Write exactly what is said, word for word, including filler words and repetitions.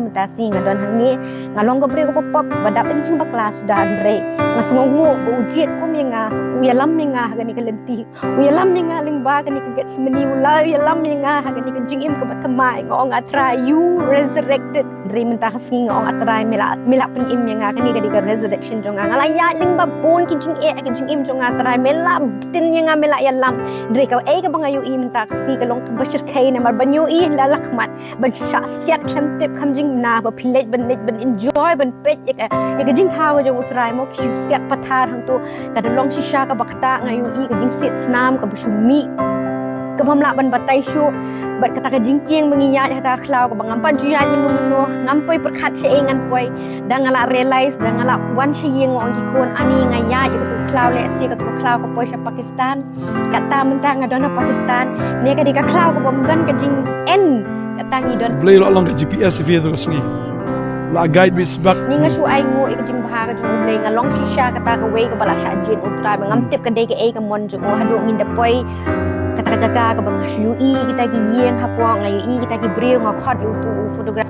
Mynta sngi nga don hangne, nga long ka briew kaba pop, ba dap ïa ka jingbakla suda, hynrei nga sngewnguh ba u jied kum ïa nga, u ïalam ïa nga ha kane ka lynti, u ïalam ïa nga lyngba kane ka Gethsemane, u la ïalam ïa nga ha kane ka jingim kaba thymmai. Nga ong, A Trai, you resurrected. Hynrei mynta ka sngi nga ong, A Trai, me la, me la pynim ïa nga, kane ka dei ka resurrection jong nga. Nga la ïaid lyngba bun ki jingeh ha ka jingim jong nga, A Trai, me la btin ïa nga, me la ïalam. Hynrei kaei kaba nga ïohi mynta ka sngi ka long kaba shyrkhei, namar ban ïohi la lakhmat, ban shah siat khlem tip khlem jingmyntoi, ba phi leit ban leit ban enjoy, ban peit ïa ka, ïa ka jingthaw ka jong U Trai, mo, ki shu siat pathar hangto. Ka da long shisha kaba ktah, nga ïohi ka jingsiat snam kaba shu mih, kaba ym lah ban batai shuh. Bad kata ka jingtieng ba ngi ïaid ha kata ka khlaw kaba ngam pat ju ïaid mynno mynno, ngam poi pyrkhat shaei ngan poi. Da nga la realize, da nga la wan sha ïing, nga ong, Ki khun, ani nga ïaid ïa kato ka khlaw lehse kato ka khlaw ka poi sha Pakistan. Kata mynta nga don ha Pakistan, ne ka dei ka khlaw kaba ym don ka jingeh. Kata ngi don. Blei la long ka G P S ïa phi ha kato ka sngi. La guide beit sbak. Ni nga shu ai nguh ïa ka jingbha ka jong U Blei, nga long shisha kata kawei kaba la shah jied U Trai, ba ngam tip ka dei kaei ka mon jong u. Haduh ngin da poi kata ka jaka kaba nga shu ïohi kita ki ïing hapoh, nga ïohi kita ki briew, nga khot ïa uto u photographer.